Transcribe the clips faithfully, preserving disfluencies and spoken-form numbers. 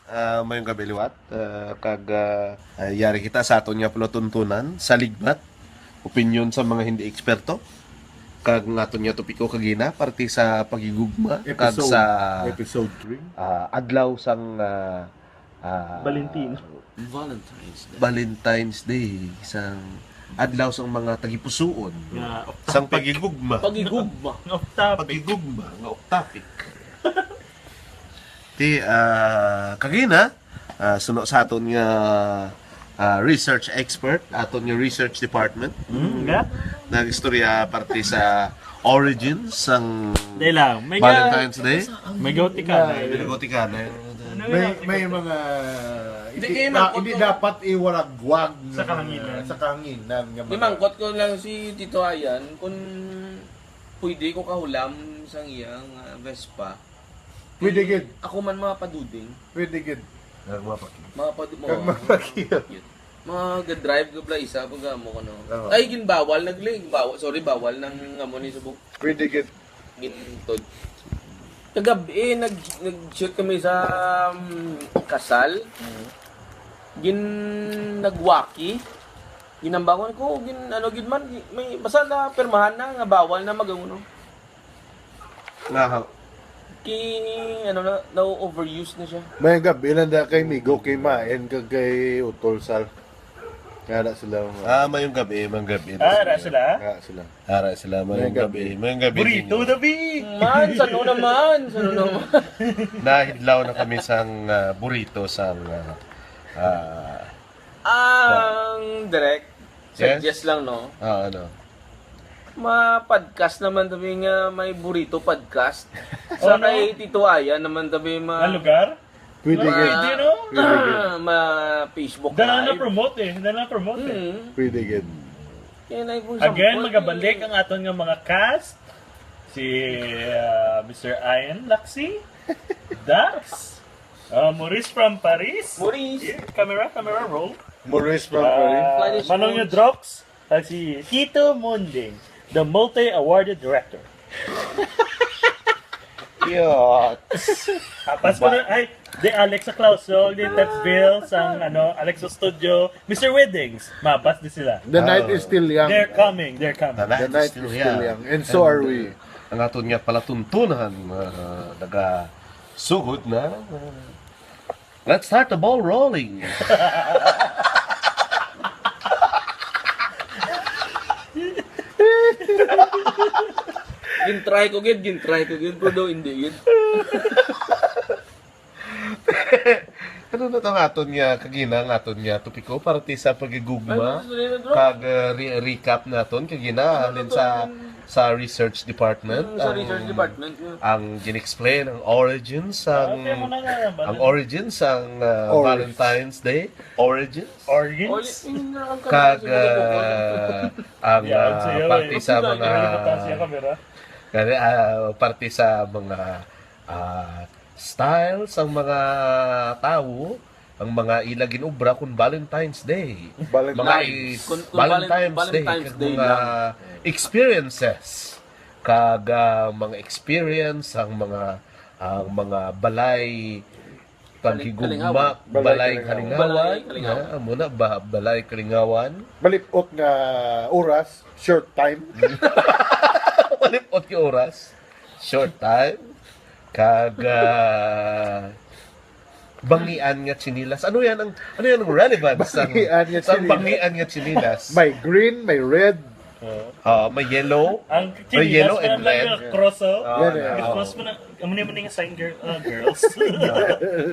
Ah, mayong gabi liwat. Ah, kag, ah, ah, yari kita sa aton nga palatuntunan, sa ligmat, opinyon sa mga hindi eksperto, kag ang aton nga topiko kagina, parte sa paghigugma, kag Episode, sa, episode three. Ah, adlaw sang, ah, ah, Valentino. Valentine's Day. Valentine's Day, sang adlaw sang mga tagipusuon, Nga off sang topic. Paghigugma. Paghigugma. Nga off topic. Paghigugma, nga off topic. Ti, ah, kagina, ah, suno sa aton nga, ah, research expert, aton nga research department. Mm, nga? Nag-istorya parte sa origins sang Dahil lang, may ga-, Valentine's Day. May gauti ka na. May gauti ka na. Ano May, yun? May mga Hindi hindi, kayo na, mangkot hindi ko. Dapat iwaragwag Sa ng, kahanginan. Sa kahanginan nga Di mga mangkot ko lang si Tito Ayan kung pwede ko kahulam sang iyang, ah, Vespa. Pwede gid. Ako man mga paduding. Pwede gid. Nagmapakita. Mga padu-, Kag mga mga pakiyot. Mga ga-drive ka bala isa pag amo ko, no? Oo. Ay, ginbawal na gali, ginbawal, sorry, bawal nang amo ni subong. Pwede gid. Gintod. Kagab-i, nag, nag-shoot kami sa, um, kasal. Mhm. Gin, nagwaki. Ginambangon ko, gin, ano, gid man, may, basta na pirmahan na nga bawal na mag, ano. Nga, ha? Ki, ano na, na-overuse na siya. May gab-i lang da kay Migo, kay Maen, kag kay Utol Sal. Nga na sila, mga Ah, mayong gabi, mayong gabi. Ah, ara sila? Nga sila. Ara sila, mayong Mayong gabi. Gabi. Mayong gabi Burrito ninyo. Dabi! Man, sano naman? Sano naman? Nahidlaw na kami sang, ah, burrito sang, ah, ah, Ang direct, Yes? suggest lang, no? Ah, ano? Ma-podcast naman tabi nga may burrito podcast. Oh, Sa no? Kay Tito Ayan naman tabi ma- Nga lugar? Pwede ma- gid. Pwede, no? Pwede gid. Ma-Facebook Dala na Live. Promote eh. Dala na promote eh. Mm. Pwede gid. Kaya na yung Again, sampol, magabalik eh. Ang aton nga mga cast. Si, ah, Mister Ian Laxi, Dax, ah, Maurice from Paris. Maurice. Yeah, camera, camera roll. Maurice from Ah, Paris. Spanish Manong Foods. Nyo Drox, ah, si Tito Munding, the multi-awarded director. Cute. Apas ko Ba- na, ay, di Alex sa Clausol, di Tetsville, sang, ano, Alex sa Studio, Mister Weddings, mabas di sila. The night Oh. Is still young. They're coming, they're coming. The night The night is still is still young. Young. And so are we. Uh, ang aton nga palatuntunan, uh, nagasugod na. Uh, let's start the ball rolling. Gin-try ko gid, gin-try ko gid, pero daw hindi gid. Ano na to nga aton nga kagina, nga aton nga topiko, parte sa paghigugma, Ano, ano, ano, ano? Kag, uh, re-, recap naton kagina, Ano halin to sa, ang sa research department, Mm, sa ang, research department, yeah. Ang gin-explain, ang origins, Ah, ang, kaya mo na nga, ang bala. Origins, ang, uh, Oris. Valentine's Day, origins. Origins? Oli-, yung, ang Kag, kanya, uh, ang, Yeah, uh, sa'yo, parte eh. Sa Hindi, mga, hindi, hindi, hindi, camera. Kani, uh, parte sa mga, uh, style sang mga tawo, ang mga ila ginobra kung Valentine's Day. Valentine's. Mga i-, Kung, kung Valentine's Valen-, Day, Valentine's kag Day mga lang. Experiences. Kag, ah, mga experience, ang mga, ang mga balay, Kaling-, paghigugma, kalingawan. Balay balay kalingawan. Kalingawan. Balay kalingawan. Ah, amo na ba, balay kalingawan? Malipot nga oras, short time. Malipot nga oras, short time. Kag, ah, bangian nga tsinelas. Ano yan ang, ano yan ang relevance sa Bangian nga sa tsinelas. Bangian nga tsinelas? May green, may red. Oo. Ah, may yellow. Ang May yellow tsinelas and pa red. Lang cross, oh. Ah, Yan, eh. May oh. Cross pa na. Amo ni, amo ni nga sign, girl, ah, girls.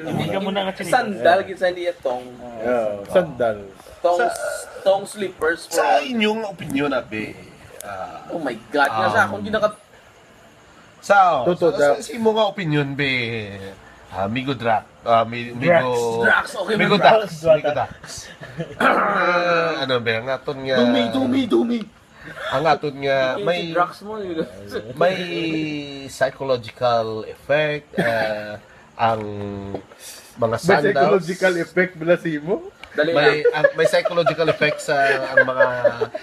Hindi ka muna nga tsinelas. Sandal, gid sa niya tong. Yeah, sandal. Tong, Sa tong slippers po. Sa inyong opinion, abi, ah, Oh my God, nga sa um, akong ginaka- Sa, Totoo, sa, sa, Dax. Sa imo nga opinion, be, ah, Migo Drax, ah, mi-, Drax. Migo, Drax, okay, Migo man, Drax, Drax. Migo Drax. Ano, be, ang aton nga Dumi, dumi, dumi. Ang aton nga Yung may, si Drax mo, yun. May psychological effect, ah, ang Mga sandals. May psychological effect bala sa imo? Dali lang. May, ang, may psychological effect sa ang mga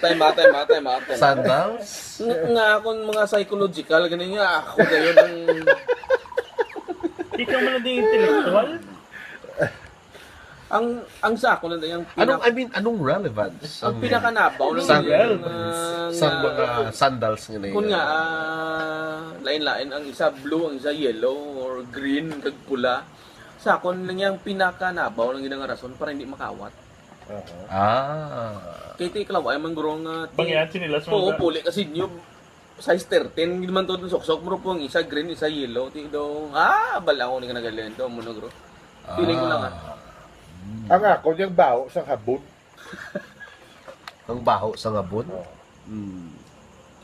Time out, time out, time out, time out. Sandals. Nga, nga akong mga psychological, ganun nga ako dayon ang Ikaw man ang intellectual. Ang, ang sa ako na yung Anong, pinak- I mean, anong relevance? Ang pinakanabaw ng Sandals. Relevance. Sa mga sandals nga na Kung yun. Nga, ah, lain-lain, ang isa blue, ang isa yellow, or green, kag pula. Sa akon lang yung pinakanabaw lang yun ang rason para hindi makawat. Aha. Ah. Kay ti, kalaway man guro nga ti-, Bangyan, tsinelas man oo, ka. Puli kasi nyo, size thirteen, gid man to, suksok mo po ang isa green, isa yellow. Ti daw, ah, bala ko ni ka nagalento, mo na guro. Feeling ko lang, ah. Ah. Ang ako, yung baho sa habon. Ang baho sa ngabon? Oo. Mm.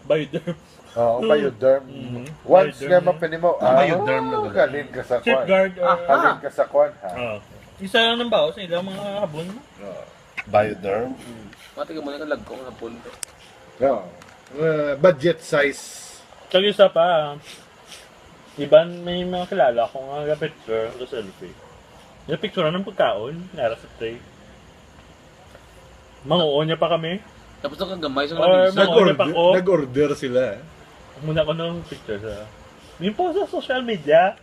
Bioderm. Oo, bioderm. Mm. Once Bioderm nga na. Mapinimo, Ang ah, bioderm na ganun. Galing ka sa kwan. Safeguard, ah. Aha. Galing ka sa kwan, ha? Ah. Isa lang ng baho sa ilang mga habon. Oo. Bioderm? Mm. Mati ka muna ka lagkong habon to. Oo. Uh, budget size. Kag isa pa, ah, iban may mga kilala ko nga ga-picture, ga-selfie. Ga-picture ng pagkaon, nara sa tray. Manguon niya pa kami. Tapos nakagamay sa Or lamisa. Manguon niya pa Nag-order, ko. Nag-order sila. Muna ko ng picture sa, yung po sa social media.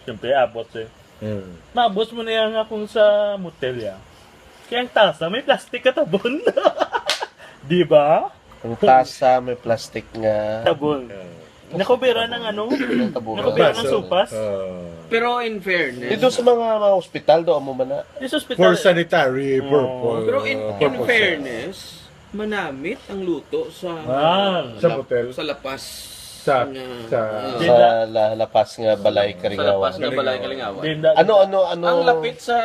Siyempre, abot eh. Hmm. Maabot mo na yan nga kung sa motel ya. Kaya ang tasa, may plastic katabon. Di ba? Ang tasa, may plastic nga Tabon. Hmm. Nakubera ng ano? Ang tabon. Nakubera ng Baso. Supas. Ah. Pero in fairness, Dito sa mga, mga hospital, do, amo man na. Yung sa ospital. For sanitary Oo. Purpose. Pero in, in Purpose. Fairness, manamit ang luto sa Ah. Sa motel? Sa lapas Sa, nga, sa ah, Sa Dinda. La, lapas nga balay Sa karingawan. Lapas nga balay kalingawan. Dinda. Ano, ano, ano? Ang lapit sa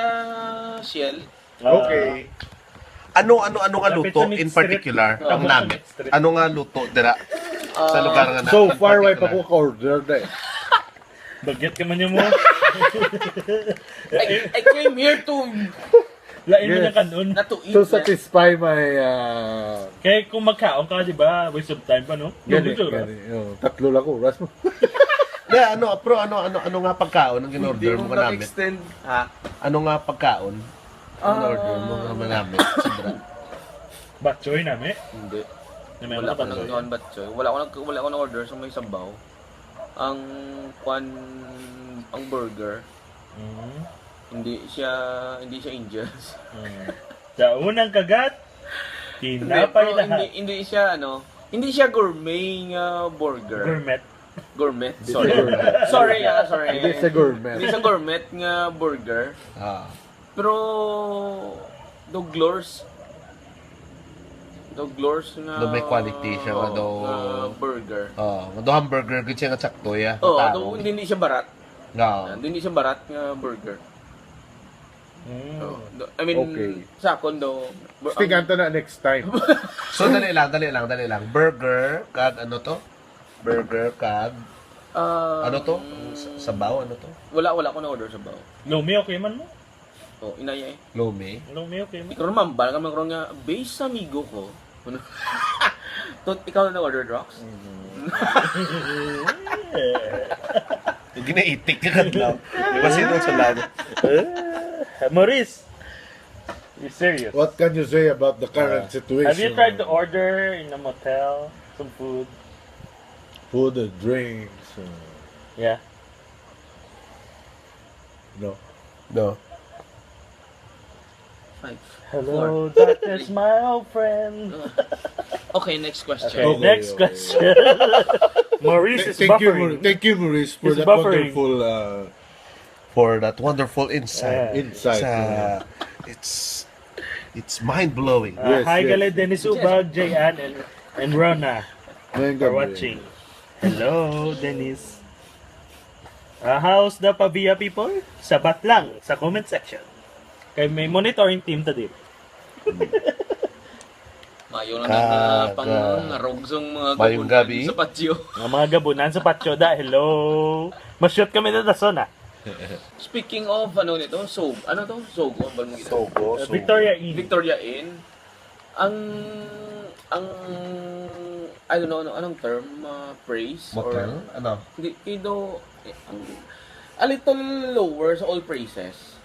Shell. Ah. Okay. Ano, ano, ano nga Lapit luto sa in Meat Street. Particular? Oo. Ang Lapit sa namit? Meat Street. Ano nga luto dira sa Ah. Lugar nga na So in far, way pa particular? Ko ka-order na eh. Bagyat ka man niya mo. I, I came here to Lain mo Yes. Ng kanon. Not to eat, To man. Satisfy my, uh, Kaya kung magkaon ka, di ba, waste of time pa, no? Gani, Yung gusto, gani. Oh, tatlo lang oras mo. Di, ano, pero ano, ano, ano nga pagkaon ang in-order Hindi mo mo kanamit? Ma-extend. Ha? Ano nga pagkaon ang Ah. In-order mo nga manamit? Sobra. Batchoy nami? Hindi. Nami Wala ang ko nang batchoy? Gawan batchoy. Wala ko nag-, wala ko nang order sa may sabaw. Ang kwan, ang burger. Mm. Hindi siya, hindi siya Indians. Mm. Sa unang kagat, Hindi, tinapay pero lahat. Hindi, hindi siya, ano, hindi siya gourmet nga burger. Gourmet. Gourmet, Hindi sorry. siya gourmet. Sorry, ah, sorry. Hindi siya gourmet. Hindi siya gourmet nga burger. Ah. Pero, Doglors. Doglors nga Do may quality siya nga oo, do nga burger. Oh, nga do hamburger gid siya nga sakto, ya. Oo, Tao. Do, hindi, hindi siya barat. No. Ah, hindi siya barat nga burger. Mm. Oh, do, I mean, Okay. Sa akon do, bur-, Stick ang anto na next time. So, dali lang, dali lang, dali lang. Burger, kag ano to? Burger, kag Ah, ano to? Sa-, sabaw, ano to? Wala, wala ko na order sabaw. Lomi, okay man mo? Oh, inaya eh. Lomi? Lomi, okay man. Ikaw naman, bala ka man karon nga, base sa amigo ko. Ano? Tot, ikaw na order, Drox? Mm. Ginaitik ka kadlaw. Di ba sino sa lado? Eh, Maurice, you serious? What can you say about the current Ah. Situation? Have you tried to order in a motel some food? Food and drinks. Uh, Yeah. No. No. Five, Hello, four, that is three. My old friend. Uh, okay, next question. Okay, Okay, next okay. Question. Maurice Th-, is thank you, buffering. Maur-, thank you, Maurice, for He's that buffering. Wonderful, uh, For that wonderful insight. Yeah. Insight, Sa, yeah. It's, it's mind-blowing. Uh, Yes, hi, yes. Gali, Dennis Ubag, Jay Ann, and, and Rona Mayang for gabi. Watching. Hello, Dennis. Uh, how's the Pavia people? Sabat lang sa comment section. Kay may monitoring team ta dito. Mayo na Kaga. Nga pang narog sang mga Mayong gabunan gabi. Sa patio. Ang mga gabunan sa patio da, hello. Ma-shoot kami na dason, ah. Speaking of, ano nito? So, ano to? Sogo, ang balong gito? Sogo, Uh, Sogo. Victoria Inn. Victoria Inn. Ang, ang, I don't know, ano, anong term, uh, phrase? Motel? Or, ano? Hindi, kay do, eh, ang, a little lower sa all praises.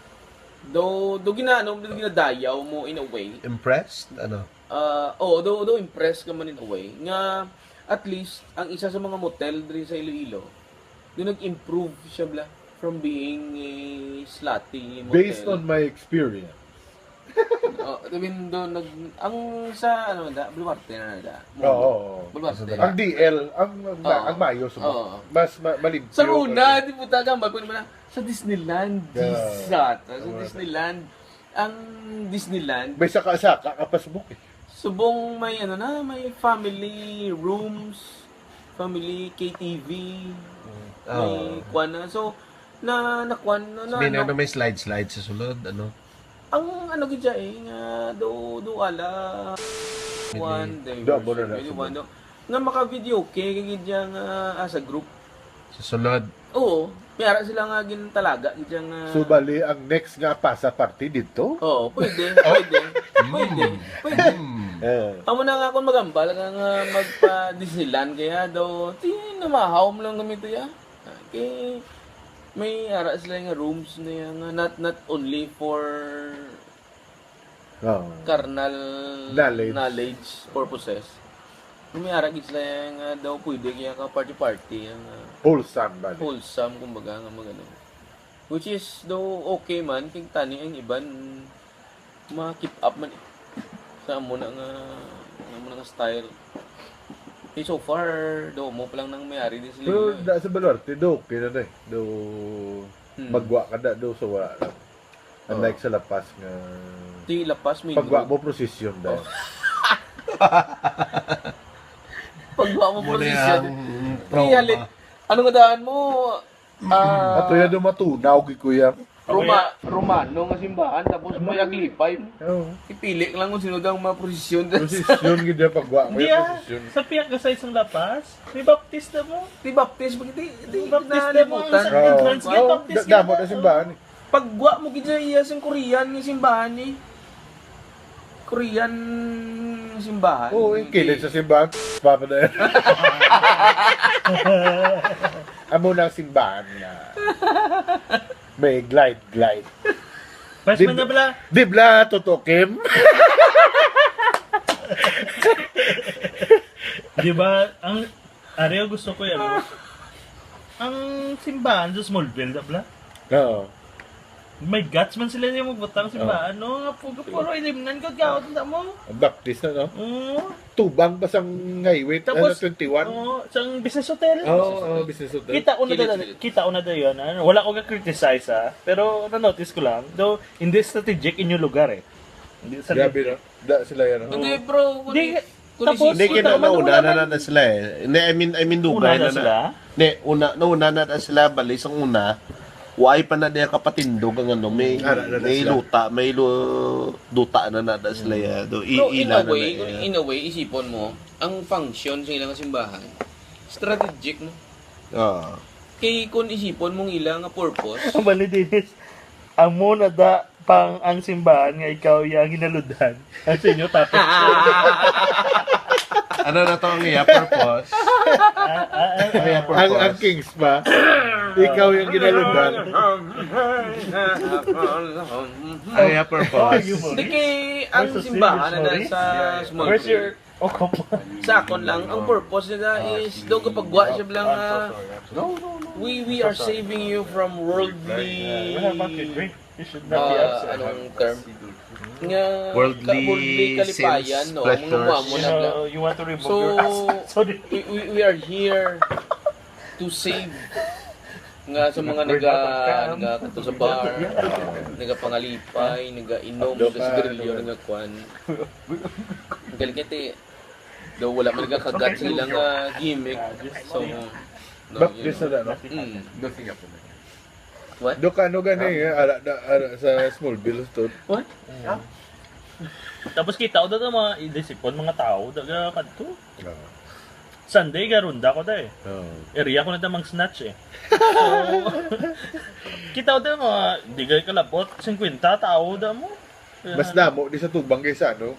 Though, though gina-, ano, though ginadayaw mo in a way. Impressed? Ano? Ah, oo, though, though impressed ka man in a way. Nga, at least, ang isa sa mga motel diri sa Iloilo, do nag-improve siya, bla, from being a slutty motel. Based on my experience. Oh, I mean, do nag-, ang sa, ano, da, Bluarte na da. Oo, oo, oo. Bluarte. Ang D L, ang, ang ma-, Oo. ang mayo, sumo. Oo. Mas ma-, malimpyo. Sa una, di po taga, ba, sa Disneyland. Yeah. Sa, sa Disneyland. Ang Disneyland. May saka-saka ka pa subok eh. Subong may ano na, may family rooms, family K T V, Mm. may Oh. kwan na. So, na, na kwan na, na, Sabihin na, ano, may slide-slide sa sulod, ano? Ang ano gid siya eh, nga do, do ala Hindi. one Do, abo na diversion, na, pwede sige. One do, nga maka-video, okay, gid siya nga as a group. Sa sulod. Oo. May ara sila nga gintalaga, gid siya nga So, bali, ang next nga pasa party dito? Oo, pwede, pwede, pwede, Mm. pwede. Mm. Eh. Amo na nga kung magambal ka nga magpa-Disneyland kaya daw, di namahaw mo lang kami to, ya. Kay may ara sila nga rooms na yan nga not, not only for Oo. Carnal Knowledge. Knowledge purposes. May ara gid sila nga daw pwede kaya ka party-party, nga Wholesome ba? Wholesome, kumbaga, nga magano. Which is daw okay man, kay tani ang iban ma-keep up man eh. Sa amo na nga, amo na nga style. Eh, so far, daw mo pa lang nang may ari din sila. Pero da, sa Baluarte, do, okay na, eh. Do, Hmm. magwa ka da, do, so wala lang. Unlike Oo. sa La Paz nga Di La Paz, may Pagwa group. mo, prosesyon, dahil. Oh. Pagwa mo, Muna prosesyon. Ang Di, trauma. Halit. Ano nga daan mo? Ah, Ato yan, dumatunaw, kay kuya. Roma-, Romano nga simbahan, tapos may aglipay. Oo. Ipili lang kung sino daw ang mga prosesyon. Prosesyon, gid yan, pagwa mo Hindi yan, ah. prosesyon. Sa pihak ka sa isang La Paz, may baptista mo. Di baptist, di, di, May baptist na mo, nalimutan. sa Oo. entrance gate, Oo, baptist da-, damo gate, na simbahan, eh. Pagwa mo gid sa iya sing Korean nga simbahan ni. Korean simbahan. Oo, yung kilid sa simbahan. Papa na yan. Amo na ang simbahan nga may glide, glide. Pas Di man na bla. Di bla, Toto Kim? Di ba, ang Ari, ang gusto ko yan, no? Ang simbahan sa Smallville, da, bla? Oo. May guts man sila yung magbutang simbahan, no? Nga pu-, puro ilimnan ko, gawat na mo. Ang Baptist na, no? Oo. Tubang pa sang highway, Tapos, ano, twenty-one? Oo, sang business hotel. Oo, oo, business hotel. Kita ko na Kilid, da, kilid. kita ko na da yun, ano? Wala ko ka-criticize, ah. Pero na-notice ko lang, though, hindi strategic inyong lugar, eh. Hindi Grabe, strategic. no? Da sila yan, no? Hindi, bro. Kung Di, is-, kung Tapos, Hindi, kita kina-, ko man, nauna wala na man. na sila eh. Hindi, I mean, I mean, Una dugay na na na. sila? Hindi, una, nauna na na sila, bali, sang una, why pa na diya kapatindog ang ano, may, Ara na na may sila. luta, may lu-, duta na na na sila, Mm. ya. Do, i-, Pero in ila a na way, na, kung ya. in a way, isipon mo, ang function sa ilang simbahan, strategic, no? Oo. Kay kung isipon mong ila nga purpose, Ang bali, Dennis, amo na da pang ang simbahan nga ikaw iya ang ginaludhan. Ang sa inyo, topic. Ano na to ang iya purpose? Ah, ah, ah, Ang iya ah. Ang, ang purpose. Kings pa, ikaw yung ginaludan. Ang iya purpose. Hindi kay ang Where's the simbahan na silver, sa sorry? Smallville. Where's your, oh, come on. Sa akon lang, ang purpose nila is daw kapagwa siya lang nga, No, no, no. "We, we are saving you from worldly," We have a drink. You should not be ah, absent. Anong term? Nga Worldly ka-, worldly kalipayan, sins, no? Ang mga pleasures. Muamo You na know, bla. you want to remove So, your ass. Sorry. we, we, we are here to save nga sa mga We're naga-, not on cam. nagakadto sa bar, nagapangalipay, nagainom, Abdo ka, nagasigarilyo, ano. nagakwan. Ang galing kaya, daw wala man nagakagat sa ilang, ah, gimmick. So, no, But you this know. na, no? Mm. Nothing happened. What? Do ka, ano gani, eh, ara, da, ara sa Smallville, to. What? Tapos kita ko daw mga idisipon, mga tao, daga kadto. Oo. Sunday, garunda ko da eh. Oo. Area ko na da mang snatch eh. So, kita ko daw mga, di gay kalabot, singkwenta tao da mo. Mas damo di sa tubang kaysa ano.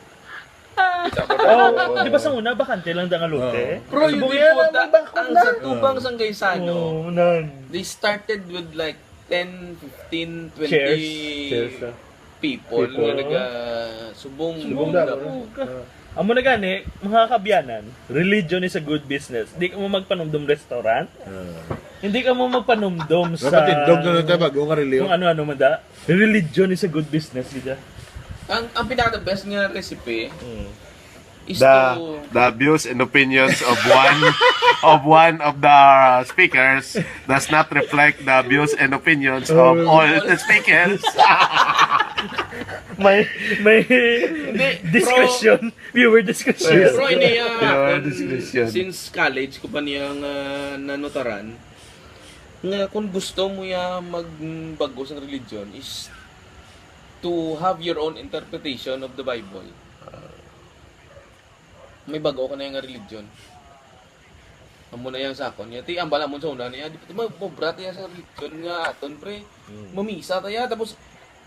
Kita ko daw. Oh, di ba sa una, bakante lang da nga lote? Oo. Bro, Subong yun yan, yan, puta, may bakod ang na. sa tubang Oo. sang Gaisano, Oo, nan. they started with like ten, fifteen, twenty Chairs. Chairs, ah. People People. Nga nagasubong. Subong Subong na, damo, no? Ah. Amo na gani, mga kaabyanan, religion is a good business. Di ka mo magpanumdom restaurant. Ah. Hindi ka mo magpanumdom sa Dapat tindog na lang tayo, bago nga religion. Kung ano-ano man da. Religion is a good business, di ka? Ang, ang pinaka-the best nga recipe Mm. is The, to the views and opinions of one of one of the speakers does not reflect the views and opinions of Oh. all the speakers. May, may Hindi, discretion. Viewer discretion. Pero ini, ah, Viewer akon, discretion. Since college ko pa niya nga nanutaran, nga kung gusto mo ya magbag-o sang religion is to have your own interpretation of the Bible. May bag-o ka na nga religion. Amo na yang sa akon. Yati, ang bala mo sa una niya, di pa mo, mobra tiya sa religion nga aton, pre. Mm. Mamisa tiya, tapos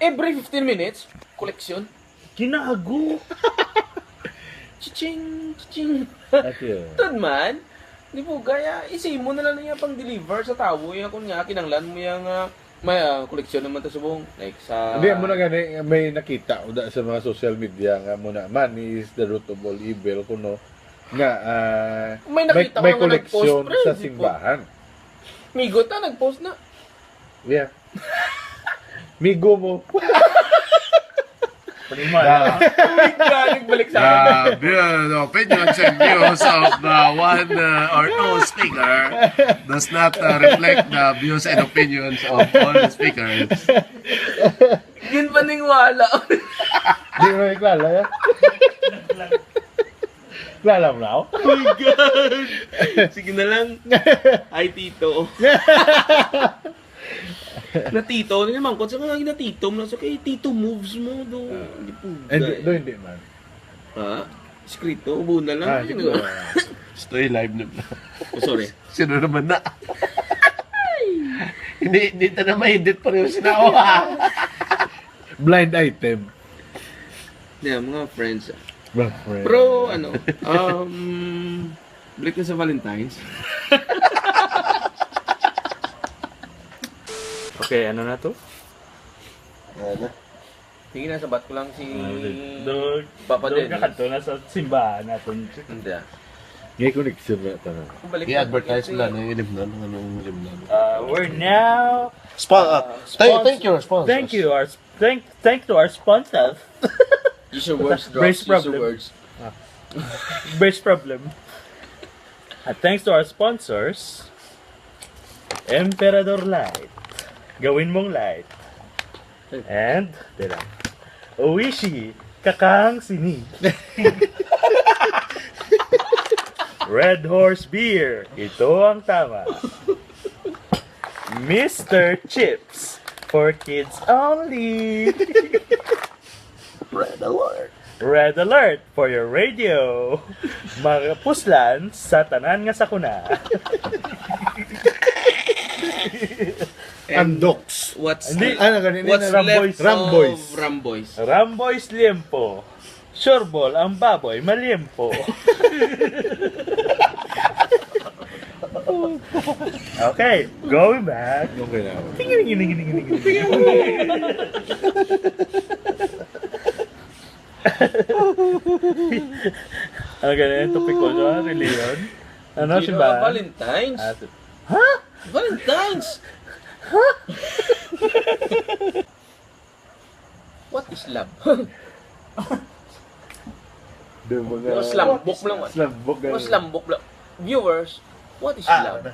every fifteen minutes, koleksyon. Ginago. Chiching, chiching. Ate, oh. Tod man, di po, gaya, isi mo na lang niya pang deliver sa tawo, ya, kung nga, kinanglan mo yang, ah, may, ah, koleksyon naman ta subong, like, sa Hindi, mo na gani, may nakita ko da sa mga social media nga mo na, "Money is the root of all evil," kuno, nga, ah, May may, nakita may ko nga nag-post, koleksyon pre, sa di po. Simbahan. Migo ta, nag-post na. Yeah. Migo mo. Pag-ima The, lang. Bigla, nagbalik sa akin. the view, the opinions and views of the one, uh, or two speaker does not, uh, reflect the views and opinions of all the speakers. Yun pa ning wala. Di mo kilala, ya? Kilala mo na ako? Oh my God! Sige na lang. Ay, tito. Na tito, ano naman? Kung sa mga ginatito mo, so kay tito moves mo, do. Ah. Hindi po. Eh, hindi, do, hindi man. Ha? Eskrito, ubo na lang. Ah, Ano? sige. Stoy live na. Oh, sorry. Sino naman na? Hindi, hindi ta na ma-edit pa rin sila, oh, ha? Blind item. Yeah, mga friends, ah. Mga friends. Pero, ano, um, balik na sa Valentine's. Okay, ano na to? Ano? Sige na, sabat ko lang si Ano, Dog? Papa Dog, Dennis. Nakadto na sa simbahan natin. Hindi, ah. May connection na ito na. Balik na. I-advertise Ito lang yung ilimnan, ang anong ilimnan. Uh, we're now, Spo-, uh, uh, thank, spons- thank you, sponsors. Thank you, our sp-, thank, thank to our sponsors. Use your words, Drops. Brace Use your problem. words. Ah. Brace problem. At thanks to our sponsors, Emperador Light. Gawin mong light. And, tira. Oishi, kakang sini. Red Horse Beer, ito ang tama. Mister Chips, for kids only. Red alert. Red alert for your radio. Mga puslan sa tanan nga sakuna. And Andoks. What's Hindi. Ano, ganun what's yun, left Ramboys. Ramboys. Of Ramboys? Ramboys liempo. Sure ball, ang baboy maliempo. Okay, going back. Okay na. Tingin, tingin, tingin, tingin, tingin. Ano ka na yung topic ko, no? Religion? Ano, Hindi, simbahan? Valentine's. Ah, si- Ha? Valentine's! Ha? What is love? Doon mo nga. Mas lambok lang, ah. Slambok Mas ganun. Lambok lang. Viewers, what is Ah, love?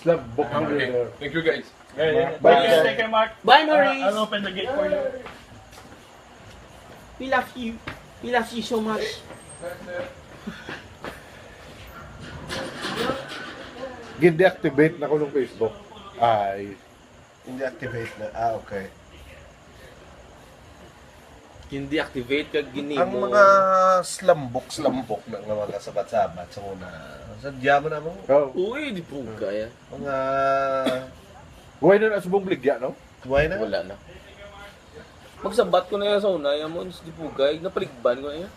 Slambok ang Okay. Winner. Thank you, guys. Yeah, yeah. Bye. Take care, Mark. Bye, Maurice. I'll open the gate for you. We love you. We love you so much. Gin-deactivate na ko ng Facebook. Ay. Hindi activate na. Ah, okay. Hindi activate kag ginimo. Ang mga slambok-slambok na nga mga sabat-sabat sa una, sadya mo na mo. Oh. Uy, di po kaya. Mga Buhay na na subong bligya, no? Buhay na. Wala na. Magsabat ko na yan sa una, yan mo, di po kaya. Napaligban ko na yan.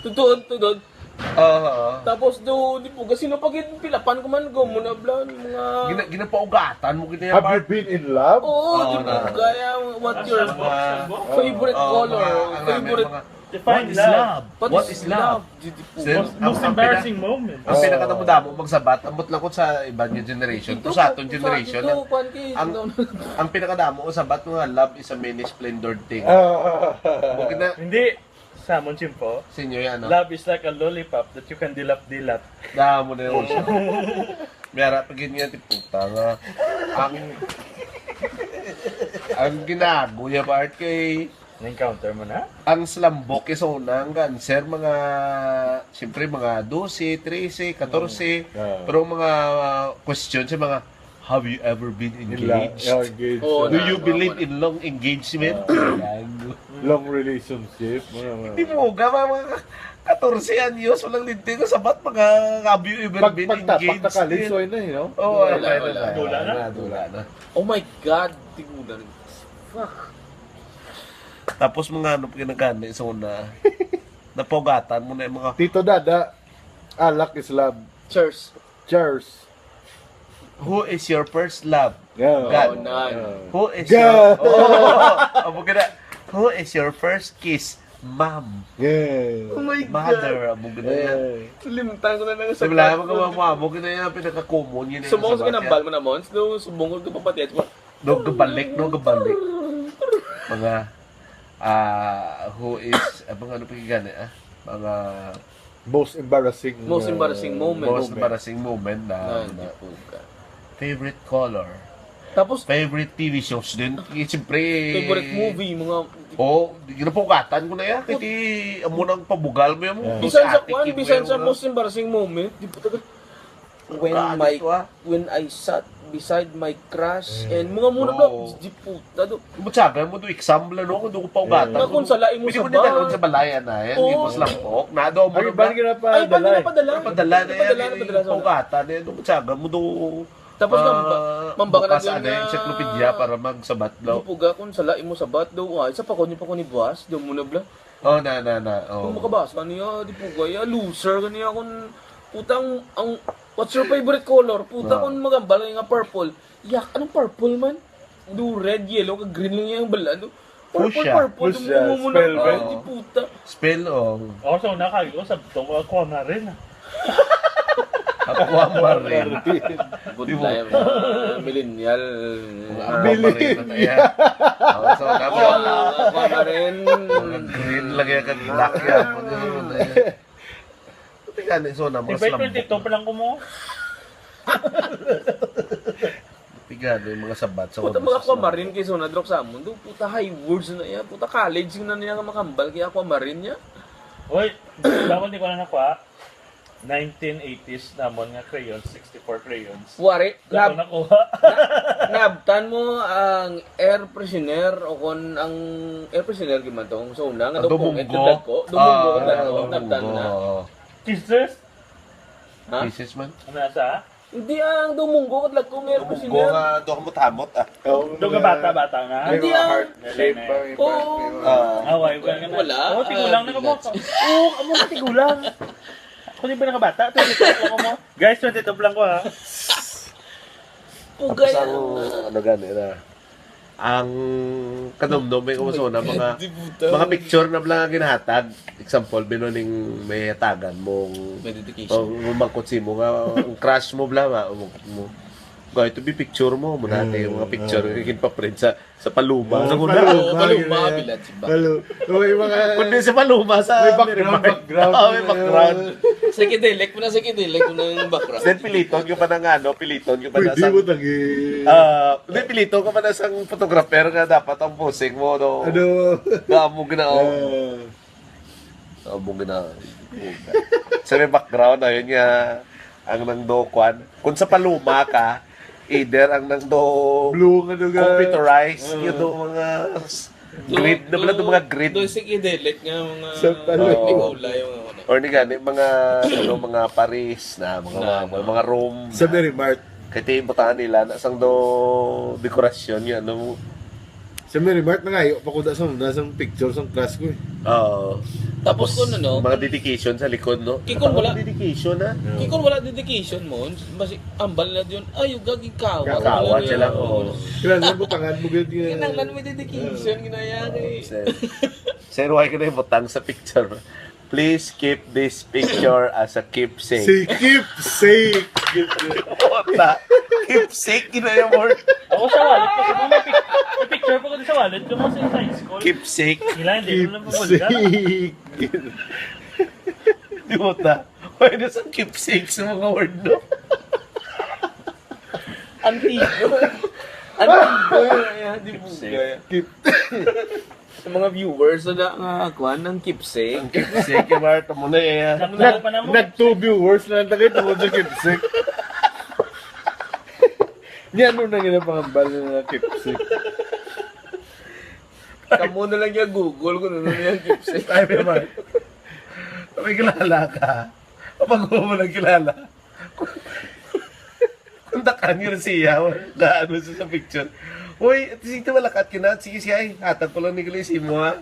Tutuon, tutuon. Aha. Tapos do, di po, kasi no, pag pilapan ko man, go mo na, bla, mga Gina- ginapaugatan mo gina Have you part. been in love? Oo, Oo, di po, na. Kaya, what your Mga- favorite Oo, color, mga, ano, favorite mga, Define what is love. Love? What What is is love? love? Di, di po. Then, Most, ang, most ang embarrassing pina- moment. Ang Oo. pinakadamo-damo magsabat, ambot lang kung sa iban nga generation. Ito, Kung sa aton sa generation, ato, ang, kwan, kay, ang, no. Ang pinakadamo, sabat nga love is a many splendored thing. Ah. Huwag na, Hindi. Sa amon, Chimpo, Sinyo yan, no? Love is like a lollipop that you can dilap-dilap. Damo na yun. May ara pa gid nga, ti puta nga. Ang, ang ginago niya, part kay Na-encounter mo na? Ang slambok is una, ang answer, mga, siyempre, mga dose, trese, katorse. Mm. Ah. Pero ang mga, ah, question sa mga, "Have you ever been In love. Engaged? Yeah, engaged. Oo, Do na, you na, believe na. In long engagement?" Ah. Gago. Long relationship. Mga, mga Hindi mo ga, mga, mga katorse anyos, walang linti ko sabat, mga, "Have you ever Pag, been pagtapak engaged?" Na college, so yun na, you know? Oo, Wala, wala, wala. Dula na? Wala, dula na. Oh my God, tigulan. Fuck. Tapos mga ano pa ginagani sa una, napaugatan mo na yung mga Tito Dada, alak is love. Cheers. Cheers. Who is your first love? Yeah. God. Oh, none. Yeah. Who is Ga- your Oh, amo ka na. Who is your first kiss? Mom. Yeah. Oh my Mother, God. Amo ka na yan. Yeah. Limtan ko na lang sa Sabi lang, mga mama, amo ka na yan, pinaka-common yun. Subong sa kinambal mo na, Mons, no? Subong ko kapapatid mo. No, gabalik, no, gabalik. Mga, ah, who is, ah, mga ano pa yung gani, ah? Mga Most embarrassing, Most uh, embarrassing moment. Most embarrassing moment na, Ay, na di po ka. Favorite color. Tapos, Favorite T V shows din. Eh, siyempre. Favorite movie, mga Oh, di na pugatan ko na yan. Kasi amo nang pabugal mo yan. Yeah. Bisan sa Ate kwan, Kim bisan sa Jong, most embarrassing moment, di po tagal. When Kaano my, to, ah? When I sat beside my crush, Mm. and mga muna Oo. Bla, di puta do. Matyaga mo do exam la, no? Kung do ko paugatan, Mm. Nga kung sala imo Pwede sa mo dinalon bar. Sa balay, ana, yan. Oo. Imo sa lampok. Nado mo Ay, na ba? Ban gina pa Ay, ban dalay. Gina pa dala? Padala na Padala yan, na, padala sa paugatan, eh. Do matyaga mo do, Tapos nga, ah, ba-, mambaka na bukas, din ano, nga encyclopedia para magsabat daw. Di po ga kung sala imo sabat daw. Ay, sa pakon, yung pakon ni buwas, daw muna bla. Oh, na, na, na. Oh. Kung makabasa niya, di po ga, ya, loser ka niya kung putang, ang, what's your favorite color? Puta, Ah. Kung magambal ka nga purple. Yak, anong purple man? Do red, yellow, ka green lang yung bala, no? Purple, Fuchsia. Purple, Fuchsia, yung muna spell, pa, right? Di puta. Spell, oh. Ako sa una, kagi ko, sabtong ko, aquamarine, ah. Aquamarine. Good Di mo life, ah, millennial. Mga aquamarine na tayo. Ako sa una, Aqua-, mga aquamarine. Mga green lagi ang black yan. Tingnan, so na, mga Di ba slambok. Twenty-two pa lang ko mo? Tingnan, yung mga sabat sa Puta, mga kuwan sa aquamarine kay so na-drop sa amon. Do, puta, high words na iya. Puta, college na niya nga makambal kay aquamarine niya. Oy, dapat di ko na nakuha. Nineteen eighties namon nga crayons, sixty-four crayons. Wari, Dapat nab-, nakuha. Na-, nabtan mo ang air freshener o kon ang air freshener gyud man tong sa una nga Ang do pungit Domingo. Kadagko. Domingo, Ah, kadagko, Domingo. Nabtan na. Oo. Kisses? Ha? Kisses man. Ano na sa? Hindi, ang Domingo, kadagko nga air Domingo freshener. Nga, do hamot-hamot, ah. Oo, Do mga kabata-bata na? Hindi, mga ah. Heart shape, Lele, parang Oo. Yung Ah. Ah, why, why ka na? Wala. Oh, tigulang Ah, na ka mo. Bilat. Oo, amo na tigulang. Ako di ba nakabata? Twenty-two lang ko mo. Guys, twenty-two lang ko, ha. Pugay Tapos ang, ang ano gani na, ang kanumdum, may kumaso na mga, Di puta. Mga picture na lang ang ginahatag. Example, bino ning may hatagan mong May dedication. O, mangkot si mo nga, ang crush mo, bla, ma-, mo, mo. Go, ito bi picture mo, muna natin yung mga picture, Mm, mm. Yung ginpaprint sa, sa paluma. Oo, sa una. Paluma, Oo, paluma, gina. Bilad, simba. Palu-, may mga Kundi sa paluma, sa May background, Miramar. Background. Oo, may background. Psychedelic mo na, psychedelic mo na yung background. Then piliton ko pa ng ano, piliton ko pa na Pwede sa mo tangi. Ah, hindi, piliton ko pa na sang photographer nga dapat ang posing mo, no? Ano? Damo gina, oh. Ah. Amo gina. Sa may background, ayun nga, ang nang do, kwan. Kung sa paluma ka, either ang nang do Blue nga do, guys. Computerized, Oo. Yung do mga s-, Do, grid na pala, do, do mga grid. Do psychedelic nga mga Sa paluma. Oo. Kulay, yung mga ano. Or ni gani, mga, ano, mga Paris na, mga, Na, mga, no. Mga Rome. Sa Merry Mart. Kaya imbutahan nila na sang do dekorasyon yun, ano. Sa Merry Mart, nangayo pa ko da sang, da sang picture sang class ko eh. Oo. Tapos kung ano, mga dedication sa likod, no? Kikon wala. Mga dedication, ha? Kikon wala dedication mo, basi ambal na yun, ay, yung gaging kawat. Kawat sila, oo. Kailangan butangan mo, ganyan. Kinahanglan mo dedication, ginaya, eh. Sir, sir, why ka na yung butang sa picture? Please keep this picture as a keepsake. Say keepsake. Puta. Keepsake, ginaya mo. Ako sa wallet ko, kung may pic-, may picture pa ko sa wallet ko, kasi sa high school. Keepsake. Nila, hindi ko lang mabulga. Keepsake. Di mo ta? Pwede sa keepsake sa mga word, no? Antigo. Antigo. Ayan, di mo gaya. Keep- Sa mga viewers, wala nga, kuwan, ang keepsake. Ang keepsake, yung Marta mo na eh. Nag-, nag-, nag-two viewers na lang tayo tungkol sa keepsake. Niya, ano na nga pangambal na keepsake? Kamu na lang yung Google kung ano na yung keepsake. Ay, may man. May kilala ka. Kapag mo lang kilala. Kung takan yun siya, na ano siya sa picture. Uy, at sige, malakat ka na. Sige siya, ay, hatag ko lang ni Glenn si mo, ha?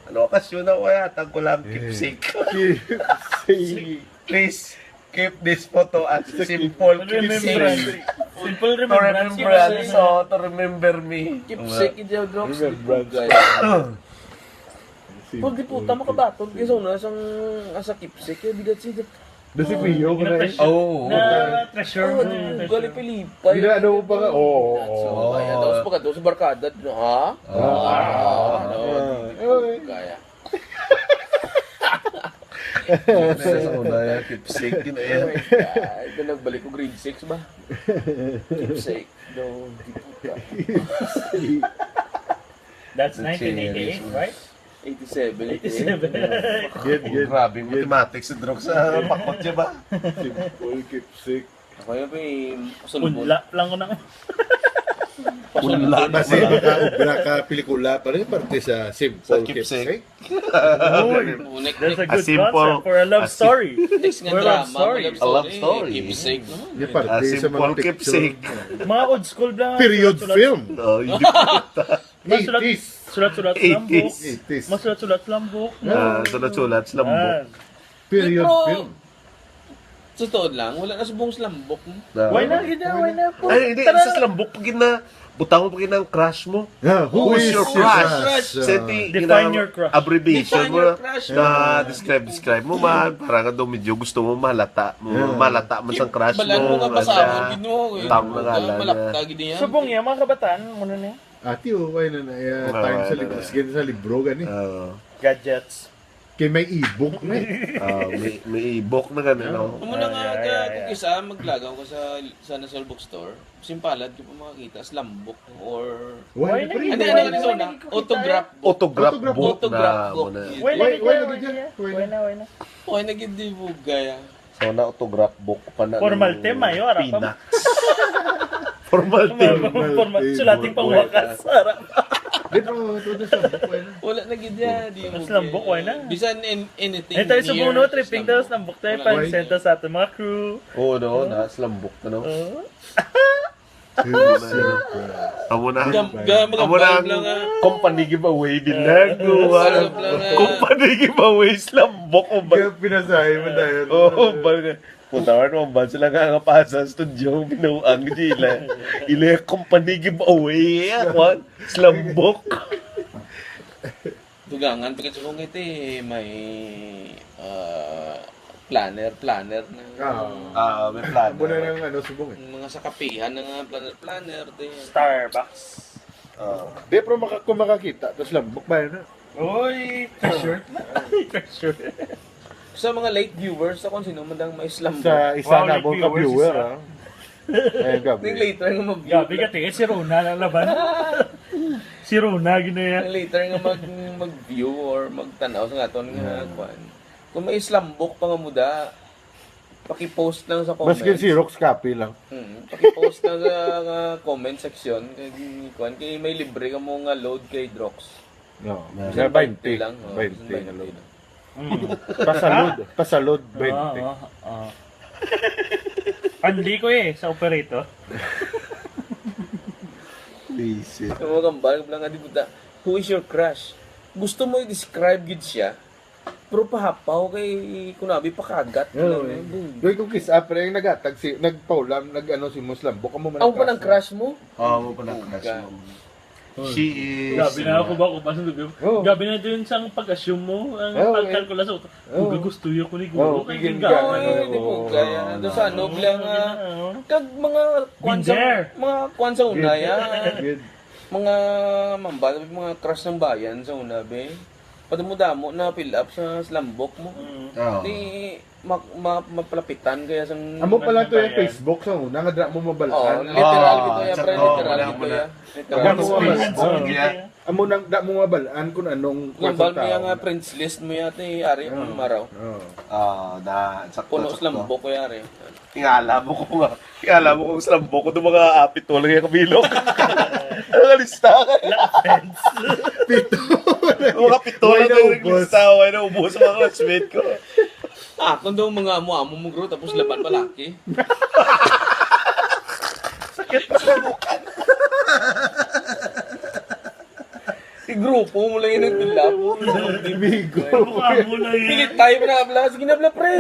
Ano okasyon na, uy, hatag ko lang, keepsake. Keepsake. Please, keep this photo as a simple keepsake. Simple remembrance. To remember me. Keepsake, yung Drox. Remembrance. Pwede po, tama ka ba? Pag gusto na, sang, as a keepsake, yung bigat siya. Doon si Kuya ko na eh. Oo. Na treasure mo na yung treasure. Gali pilipay. Ginaano mo pa nga? Oo, oo. Kaya tapos pagkadto sa barkada, ha? Ah. Kaya. Sa una, keepsake yun eh. Ito nagbalik ko grade six ba? Keepsake. No, di po ka. That's nineteen eighty-eight, right? Eighty-seven, eighty-eight. Eighty-seven. Good, good. Grabe, mathematics sa drug sa pakot siya ba? Simple, keepsake. Ako yun, eh, pasulbon. Unla lang ko na. Pasulbon. Unla. Basi makaobra ka pelikula, pero yung parte sa simple keepsake. Uy, that's a good concept for a love story. Text nga drama, love story. A love story. Keepsake, no? Yung parte sa mga picture. Mga old school lang. Period film. Oh, hindi. Masulat, sulat-sulat sa lambok. Eighties. Masulat-sulat sa lambok. Ah, sulat-sulat sa lambok. Period film. Sa tuod lang, wala na subong sa lambok mo. Why na, gid na, why na po? Ay, hindi, sa lambok, pag na, butang mo pag ang crush mo. Yeah, who is your crush? Define your crush. Abbreviation mo na, describe, describe mo man, para nga daw medyo gusto mo malata mo, malata man sang crush mo. Balaan mo nga basahan, Ginoo, eh. Tama nga lang. Malakta gid niya. Subong niya, mga kabataan, muna niya. Ati, oh, why na na, eh, time sa libro, sige, sa libro, gani. Oo. Gadgets. Kay may e-book na eh. Ah, may, may e-book na gani, no? Amo na nga, kung kisa maglagaw ka sa, sa National Bookstore, simpalad ka pa makakita, sa lambok or why na? Ano, ano, autograph book. Autograph book na. Why na, why na? Why na, why na? Why na gid di mo gaya? So, na autograph book pa na. Formal team, mayo, ara pa. Peanuts. Formal team. Formal, sulating pangwakas, ara pa. Di, pero ito, ito, sa lambok, why na? Wala na gid ya, di mo. Sa lambok, why na? Bisan in, anything. Eh, tayo sa buno, tripping tayo sa lambok, tayo, pansenta sa ating mga crew. Oo, no, na, sa lambok, no? Oo. Amo na. Amo na ang company giveaway din na. Company giveaway sa lambok. Pinasahe mo tayo. Oo, bal-, punta ka naman ba sila nga nga pa sa studio, binuang sila. Ila company giveaway, eh, kwan, sa lambok. Dugangan, pagkat sa kong iti, may, ah, planner, planner na. Ah, may planner. Amo na ng ano, subong eh. Mga sa kapihan na nga, planner, planner, di. Starbucks. Ah. Di, pero maka-, kung makakita, tapos lambok ba yun, ha? Uy, shirt na. Shirt. Sa mga late viewers, sa kung sino man ang may slambok. Sa isa na mo ka viewer, ha? Ay, gabi. Ning later nga mag-view. Gabi ka, tiis, si Rona na laban. Si Rona, ginaya. Ning later nga mag-, mag-view or magtanaw sa aton nga, kwan. Kung may slambok pa nga muda, paki-post lang sa comment. Maski Xerox copy lang. Mm, paki-post lang sa, nga comment section. Kay, kwan, kay may libre ka mo nga load kay Drox. No. Bisan bainte lang, oh, bisan bainte lang. Mm. Pasalud, pasalud, bainte. Ah, ah, ah. Panli ko eh, sa operator. Visit. Ang mga kambal, lang nga di buta, "Who is your crush?" Gusto mo i-describe gid siya? Pero pahapaw kay kunabi pakagat. Oo, lang, eh. Boom. Doy ko kiss up, pre, ang nagatag si, nagpaulam, nag-ano si Muslim. Buka mo man Ang ang pa ng crush mo. Crush mo? Oo, mo pa ng crush Buga. Mo. She is Gabi na ako ba kung paano sabi mo? Oo. Gabi na din sang pag-assume mo, ang Oo, eh. pagkalkula sa utak. Oo. Buga gusto niya ko ni Oo, Guro. Kay bigyan ganda. Ka. Oo, eh, di Oo. po. Kaya, ano, sa ano, bilang, ah, Oo. kag mga kwan sa, Binder. mga kwan sa una, Good. ya. Good. Mga mambal, mga crush ng bayan sa una, be. Padamo-damo na fill up sa slambok mo. Mm. Oo. Di, ma-, ma-, mapalapitan kaya sang Amo pa lang to yung Bayan. Facebook sa una, nga dra mo mabalaan. Oh, literal Ah, bitaw ya, pre, sakto. Literal Wala bitaw mo na. Ya. Literal. Wala mo Wala mo na. Experience Oh. mo niya. Amo nang da mo mabalaan kung anong Kung bal mo kwarta. Yung, ah, friends list mo yata, eh, ari Ah. ang maraw. Oh. Ah, na, sakto, Puno sakto. Slambok ko yari. Tingala mo ko nga. Tingala mo kung slambok ko itong mga apit, wala nga kabilog. Ang lista ka. Pito. Mga pito Wala lang na yung ubos. Lista. Wala na ubos sa mga classmate ko. Ah, kung daw mga amo-amo mo, bro, tapos laban pa laki. Sakit na sa bukan. Si grupo mo lang yung nagdala. Bigo. Mukha mo lang yan. Pilit tayo na abla. Sige na, abla, pre.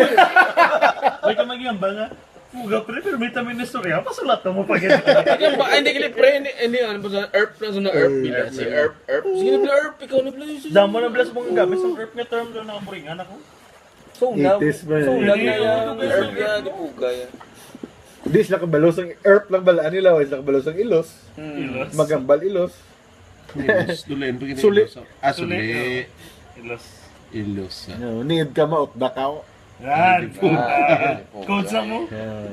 May ka maging ambal na. Puga, pre, pero may tamin na istorya. Pasulat mo pa ganyan. Ay, ba, ay, hindi, hindi, pre, hindi, hindi, ano ba sa herp na, sa na herp, Herp, nila, si herp. Herp, herp. Sige na, bla, herp, ikaw na, bla, sige. Damo na, bla, sa mga gamit sa herp nga term doon, nakaburingan ako. So, na, Itis ba so, eh? na, na, Hindi, yan, hindi, herp hindi. Na, di puga, yan. Di sila kabalo sang herp lang bala, nila, wala sila kabalo sang ilos. Hmm. Ilos. Magambal ilos. Ilos, dulain pa gini Suli. Ilos. Ah, Suli, suli. Oo. Ilos. Ilos, ah. No, need ka mautda ka. Yan. Hindi po. Ah, Code sa mo?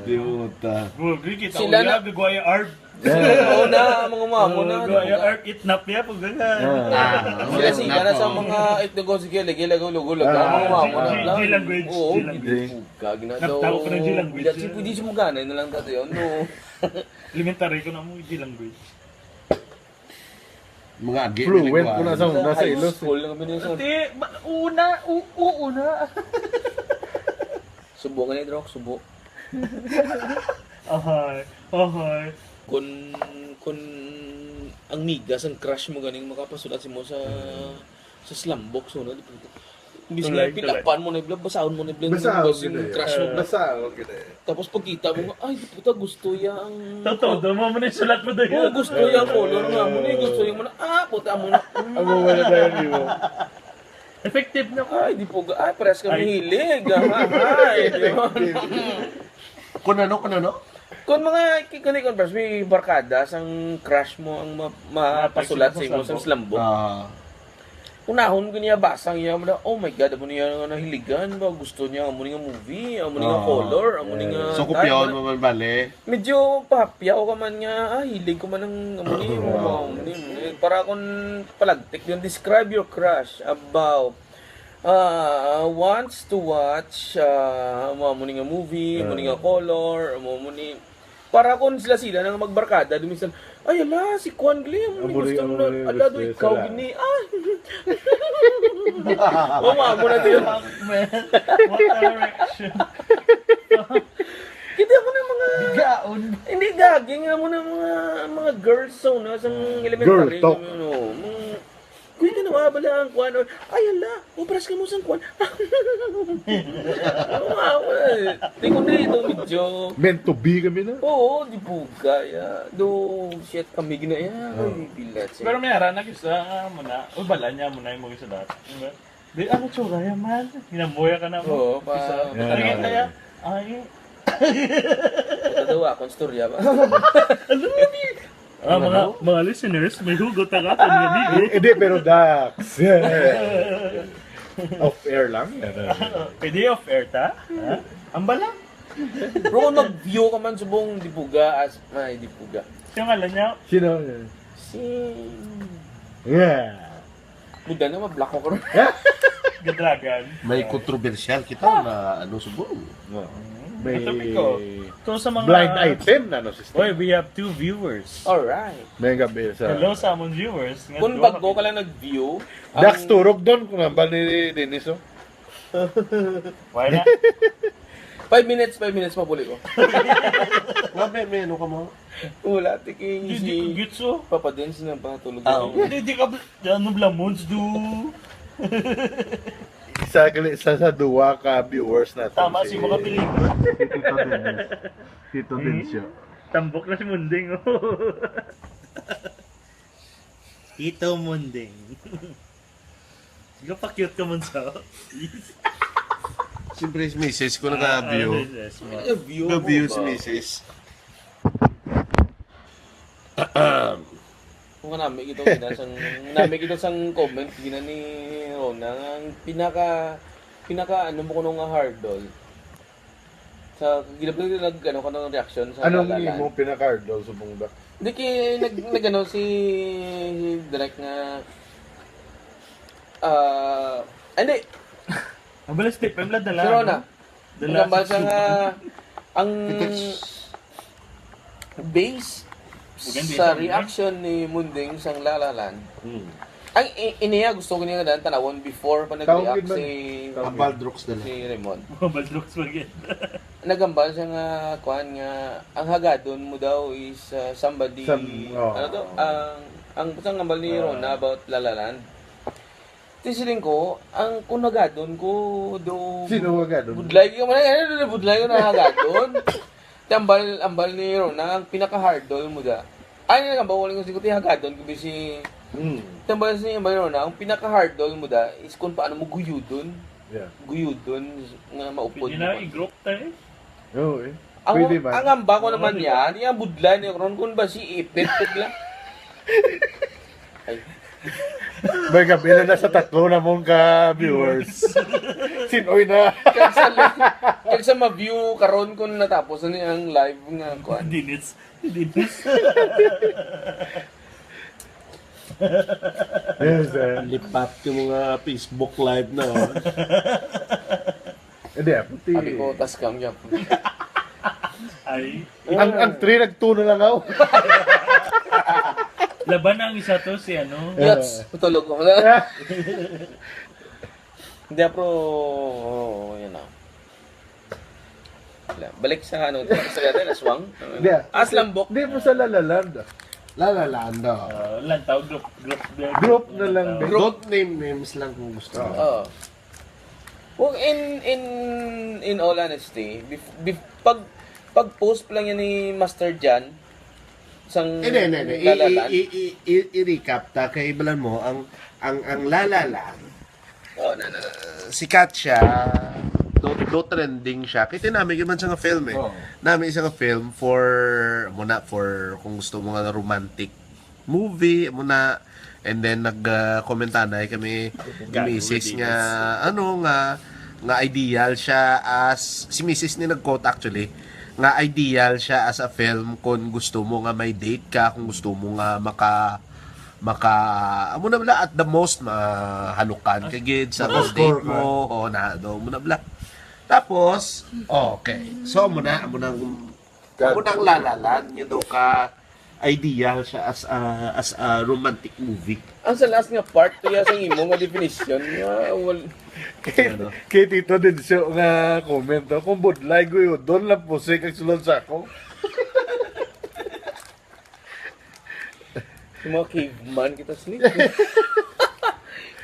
Di mo ta. Bro, Greek, kita Sila uya, na- gagwaya art. Yeah. Oo na, mga mamo na, Oo, ano gagwaya ka? Art, itnap niya, pag ganyan. Ah. Ah, Sila, sila na sa mga itnogos, gila, gila, gulo, gulo, Ah. mga mamo na G, lang. G language, Oo, G language. hindi po. Gagi na daw. Nagtao ko ng G language. Hindi, pwede siya magana na lang dati yun, no? Elementary ko na mo, G language. Mga agi, Fluent nagwa- ko na sa una sa High ilos. School lang kami niya sa Ate, ba-, una, u-, u-, una. Subo ka ni, Drok, subo. Ahay, ahay. Kun, kun ang migas, ang crush mo ganing makapasulat si mo sa, sa slambok, so, no? Di ba? Imbis nga Tulay, tulay. Pilapan mo na yung blog, basahon mo na yung blog, Basahon basahon gid, yung eh. crush mo. Basahon gid, eh. Tapos pagkita mo, "Ay, puta, gusto ya ang" Totoo, doon mo muna yung sulat mo doon. Oo, gusto ya ang color nga mo na, gusto ya mo na, ah, puta mo na. Ang wala tayo, di ba? Effective na ko. Ay, di po, ay, pares kami Ay. Hilig, ah, ay, di ba? Kung ano, kung ano? Kung mga, kani, kung may barkada, sang crush mo ang ma-, mapasulat sa imo, sang slambok. Ah. Unahon ko niya basa niya, mo na, "Oh my God, amo niya nga nahiligan ba? Gusto niya amo ni nga movie, amo ni nga Ah. color, amo ni nga So, kopyaon type." Mo man bali? Medyo pahapyaw ka man nga, ah, hilig ko man ang amo ni, Ah. amo ni, amo ni. Para akong palagtik yun, describe your crush about, ah, wants to watch, ah, amo, amo ni nga movie, amo ni nga Ah. color, amo, amo ni, Para kon sila-sila na nga magbarkada, dumisan, "Ay, ala, si Kwan gali, amo ni Amo ni, gusto amo na, ni ala, gusto do ni ikaw sila. Gini, ah." Mama, amo na din. Fuck, man. What a direction. Kita mo na mga Bigaon. Hindi, gagi nga mo na mga, mga girls sa una, sa elementary, Girl talk. Ano, mga Kuya, ka nawa bala ang kwan, or, "Ay, hala, obras ka mo sang kwan." Oo nga, wala eh. Di ko na ito, medyo Meant to be kami na. Oo, di po kaya. Do, shit, kami gina-, yeah, Oh. Ay, bilat siya. Pero may ara na kisa, ah, mo na. O, bala niya mo na yung mga sa dati. Di ba? Di, ano, tsura yan, man? Ginamuya ka na mo. Oo, pa- Kisa. Yeah. Ano nga kaya? Ay, Ito daw akong storya ba? Ano ni? Ah, Ano? Mga, mga listeners, may hugot ang aton nga amigo. Eh, hindi, pero Dax. Off air lang. Pwede off air ta? Ha? Ang bala? Pero kung mag-view ka man, subong dipuga, as, ay, dipuga. Siya nga lang niya. Sino? Si Yeah. Buda na, ma-block ko karon. Gadragan. May kontrobersyal kita na ano, subong. No. May Ito, Pico. Ito sa mga blind item na, no, sister? Oy, we have two viewers. Alright. May gabi sa Hello sa among viewers. Nga Kung duha bago ka ka lang nag-view, Dax, ang turog doon kung nambal ni Dennis, oh. Why not? Five minutes, five minutes, mabuli ko. Nga, may, may ano ka mo? Wala, tiking Di, di si ko gets, oh. Papa Dens na patulog Ah, ako. okay. Di, di ka bl-, ano, blamons, do? Sa, sa, sa duwa ka viewers natin. Tama, si mga believer. Si Tito Dennis. Tito Dennis siya. Tambok na si Munding, oh. Tito Munding. Ikaw pa cute ka man sa. Siyempre, si misis ko naka-view. Yes, mo. Nag-view Nag-view mo si ba? misis. Kung nami kita kita sang nami kita sang comment gina ni Rona nga ang pinaka pinaka ano mo kuno nga hurdle sa ginabulo nag ano ka ng reaction sa Anong Lalaland. Imo pinaka-hurdle sa bungdak? Di kay nag nagano si si Direk nga ah hindi Ang balas tip, ang lad si Rona. Nagambal siya nga ang base sa reaction ni Munding sang Lalaland. Hmm. Ang i- iniya gusto ko niya nga tanawon before pa Taong nag-react gid man. si Ang Baldrox na lang. si Raymond. Baldrox pa gid. Nagambal siya nga kuan nga ang hagadon mo daw is uh, somebody Some- oh. ano to ang ang sang hambal ni Rona about Lalaland. Ti siling ko ang kung hagadon ko do Sino hagadon? Budlay ko man ano budlay ko na hagadon. Tambal ambal ni Rona ang pinaka-hurdle mo da. Ay nga ba wala ko sigot hagadon ko bisi Hmm. Tambal sa inyo, Rona, ang pinaka-hurdle mo da is kung paano mo guyudon. Yeah. Guyudon nga maupod Pwede mo. na i-group tayo. Oo eh. Ang, Pwede man. Ang amba ko naman yan, yung budlan ni Ron, kung ba si ipit, pit lang. Ay, May gabi na nasa tatlo na mong ka-viewers. Sinoy na. kag sa, kag sa ma-view karon kung natapos na niya ang live nga kuan. Dinis. Dinis. Yes, sir. Lipat yung mga Facebook live na. Oh. Hindi, ah, puti. Sabi ko, tas kang yap. Ay. Ang, ang three nag-two na lang ako. Laban na ang isa to, si ano. Yes, tutulog ko na. Hindi, pero, oh, yun na. Wala. Balik sa ano, sa yata, naswang. Hindi, ah. As lambok. Hindi mo sa Lalaland. Lalaland, oh. Uh, lantaw, group, group, group, Group na lang, be. Don't name names lang kung gusto. Oh. Oo. Well, in in in all honesty, bef, bef, pag pag post pa lang yan ni Master Jan sang Hindi, hindi, hindi. I- Lalaland. i- i- i- I-recap ta kay balan mo ang ang ang Lalaland. Oh, na, na, na. Sikat siya. Do, do trending siya. Kay tinami man siya nga film eh. Oo. Nami siya nga film for muna for kung gusto mo nga romantic movie muna. And then nag uh, komentanay kami ni misis nga ano nga nga ideal siya as si misis ni nag-quote actually nga ideal siya as a film kung gusto mo nga may date ka, kung gusto mo nga maka maka amo na bala at the most mahalukan ka gid sa Makascore date mo o na do mo na bala. Tapos okay, so amo na amo na amo nang Lalaland nga daw ka ideal siya as a as a romantic movie. Ang sa last nga part, iya sa imo nga definition nga wal Kay, kay Tito din siya nga comment, oh, kung budlay, guyudon lang pusik ang sulod sa ako. Yung mga caveman kita sini.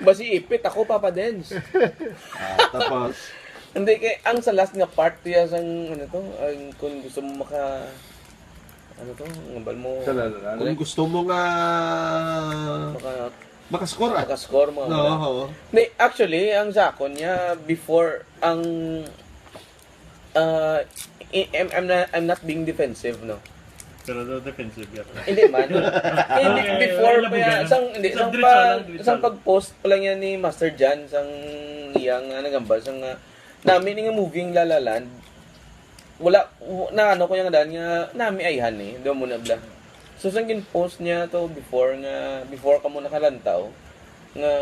Basi ipit ako, Papa Dens. Ah, tapos Hindi kay ang sa last nga part iya sang ano to, ang kung gusto mo maka ano to, ngambal mo Sa Lalaland. kung gusto mo nga maka makascore ah. maka-score mo. No, oo. Hindi, actually, ang sa akon niya before ang uh, I- I'm, I'm, not, I'm not being defensive, no. Pero daw defensive yan. Hindi man. Hindi, before pa yan, sang, hindi, sang, pa, sang pag-post pa lang yan ni Master Jan, sang iyang uh, nagambal, sang uh, nami ni nga movie ang La La Land, wala, w- na ano ko yung daan nga, nami ayhan eh, doon muna bla. So, sang gin-post niya to before nga, before ka mo nakalantaw, nga,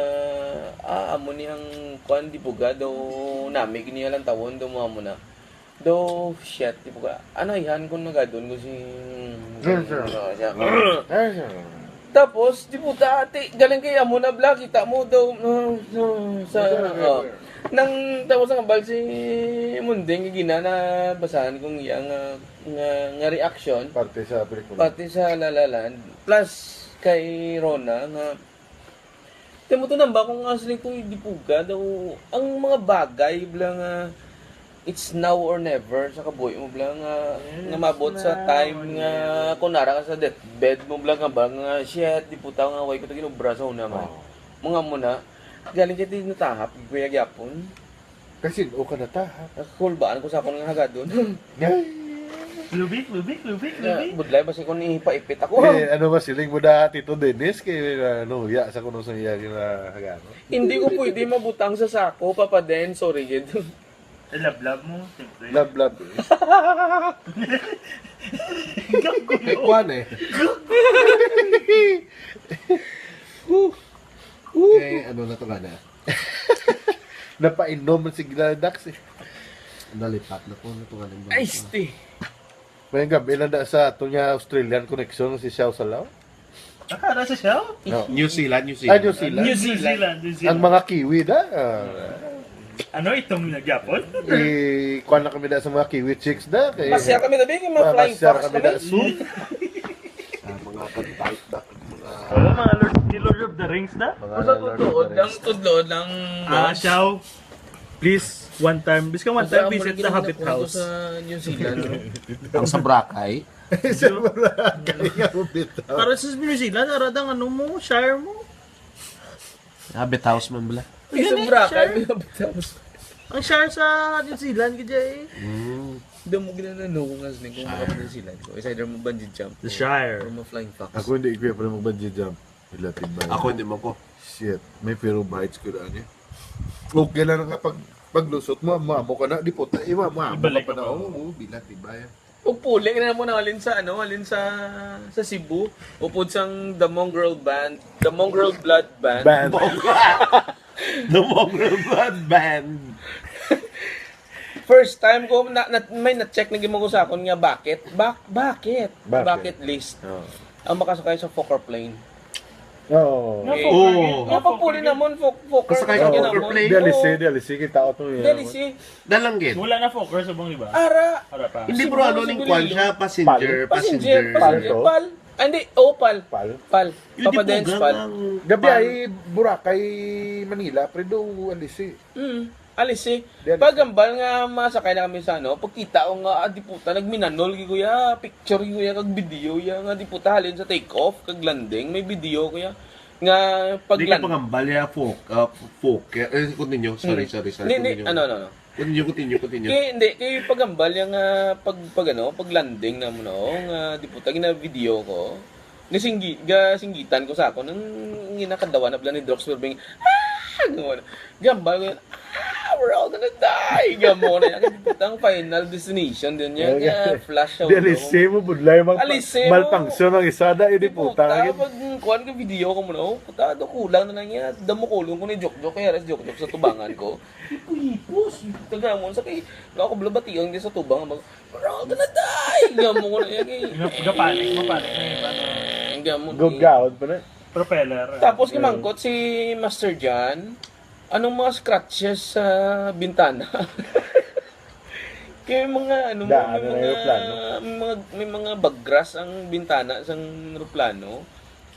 ah, amo ni ang kuan di buga, daw nami gini lantawon, daw mo amo na. Do, shit, di ko ka, ano, ihan ko nagadon ko si... Sure, sure. Ano, siya. Ay, sir. Tapos, di puta, ate, galing kay amo na bla, kita mo daw, uh, uh, sa, Sure, sure, oh. sure. Nang tapos ang abal si Munding, gina na basahan kong iya nga, nga, nga reaction, Parte sa pelikula. pati sa La La Land, plus kay Rona nga Kay mo to namba kung asli kung dipuga daw ang mga bagay bla nga it's now or never sa kabuhi mo bla nga, nga mabot sa time nga kung nara ka sa deathbed mo bla nga ba nga shit, di puta nga way ko to ginobra sa una man. Mga mo na, galing kay di natahap, kuya gyapon. Kasi o ka natahap. Nakulbaan ko sa akon nga hagadon. Lubik, lubik, lubik, lubik. Budlay ba siya kung ipaipit ako? Eh, ano ba siling mo da, Tito Dennis? Kay, ano, ya, sa kuno sa iya, gina, hagano. Hindi ko pwede mabutang sa sako, Papa Den. Sorry, gid. Lablab mo, siyempre. Lablab, eh. Kay kwan, eh. Kay ano na to nga na? Napainom man si Giladax, eh. Nalipat na po na to nga na. Iced tea. May gabi lang da sa ato niya Australian connection si Xiao Salao. Nakara sa Xiao? No. New Zealand, New Zealand. Ah, New Zealand. New Zealand, New Zealand. Ang mga kiwi da. Ah. Ano itong nagyapon? Eh, kuha na kami da sa mga kiwi chicks da. Kay, masyar kami da, bigyan mga flying fox kami da. Ah, mga kantay da. Wala, mga Lord, ni Lord of the Rings na? Mga Lord of the Rings. Ang tudlood lang, ah, boss. Xiao, please, one time. Bisan one time, visit the Habit House. Sa New Zealand, no? Ang sa Boracay. Sa Boracay, nga bitaw. Para sa New Zealand, aradang ano mo, share mo. Habit house man bala. Ay, sobra ka, may habit house. Ang share sa New Zealand, gid eh. Mm. Damo ginanano ko nga sining kung mga New Zealand ko. It's either mo bungee jump. The Shire. Or mo flying fox. Ako hindi ko pa mag-bungee jump. Wala, tibay. Ako hindi man ko. Shit, may fear of heights ko daan eh. Okay lang nga pag paglusot mo, mamo ka na, di puta, iwa, mamo ka pa na. Oo, bilat, tibay. Ug puli na mo na halin sa, ano, halin sa, sa Cebu. Upod sang The Mongrel Band, The Mongrel Blood Band. Band. The Mongrel Blood Band. First time ko na, na may na-check na gimo ko sa akon nga bakit, bak-, bakit, bakit? Bucket list. Oh. Ang makasakay sa Fokker plane. Oo. Nga, eh, Fokker, oo. Nga pagpuli namon, Fok-, Fokker. Kasakay sa Fokker plane. D L C, D L C, kita ko to, eh. D L C. Dalanggit. Wala na Fokker subong, di ba? Ara. Ara pa. Hindi, bro, ano ning kwan siya? Passenger, passenger. Passenger, passenger. Pal. Ah, hindi. Oh, Pal. Pal. Pal. Papa Dens, Pal. Gabi ay Boracay, Manila, pero do, D L C. Mm. Alis eh. Di, alis. Pagambal nga masakay na kami sa ano, pagkita ko nga, ah, di puta, nagminanol gi kuya, picture gi kuya, kag video ya, nga di puta, halin sa take off, kag landing, may video kuya. Nga pag Di ka land- pangambal ya, folk, ah, folk. Eh, continue. Sorry, Mm. sorry, sorry. Di, di, Continue. ano, ano, ano. Continue, continue, continue. Kay, hindi, kay pagambal ya nga, pag, pag ano, pag landing na mo na, oh, nga di puta, gina-video ko. Nasinggi-, gasinggitan ko sa akon, ang ginakadawa na pala ni Drox Berbing, "Ah!" Gamo na. Gambal ko, "Ah, we're all gonna die!" Gamo na yan. Ang final destination din yan. Okay. Kaya flash out. Di, alisi mo, budlay, mag-, alisi mo. Malfunction ang isa, da, eh, di puta. Puta, pag kuhan ka video ko mo na, oh, puta, do kulang na lang yan. Damo kulong ko ni Jokjok, kaya ras Jokjok sa tubangan ko. Hipos-hipos. Taga mo, sa kay, ako blabati ang di sa tubang, mag-, "We're all gonna die!" Gamo ko na yan, eh. Gap-, gapanik, mapanik na yung ano. Ang gamo, eh. Gugawad pa na. Propeller. Tapos Yeah. gimangkot si Master John, "Anong mga scratches sa bintana?" Kaya may mga, ano, Da, may ano na mga, yung plano? may mga, may mga bagras ang bintana sang eroplano.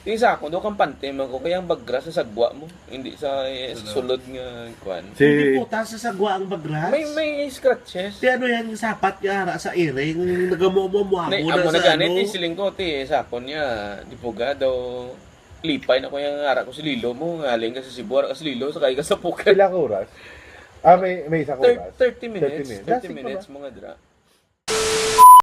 Di sa akon, do kampante man ko, kaya ang bagras sa sagwa mo, hindi sa, eh, sa Sulod. sulod nga kwan. Si Hindi puta sa sagwa ang bagras. May, may scratches. Ti ano yan, sapat nga ara sa iring, nagamuamuamo Nay, na amo sa na gani, ano. Ti, siling ko, ti, sa akon niya, di puga daw, lipay na ko yung ara ko si Lilo mo, ngaling ka sa Cebu, ara ka si Lilo, sakay ka sa Phuket. Pila ka oras? Ah, may, may isa ka Thir-, oras? thirty minutes, Thirty minutes. thirty Dasig pa minutes, ba? mga dra.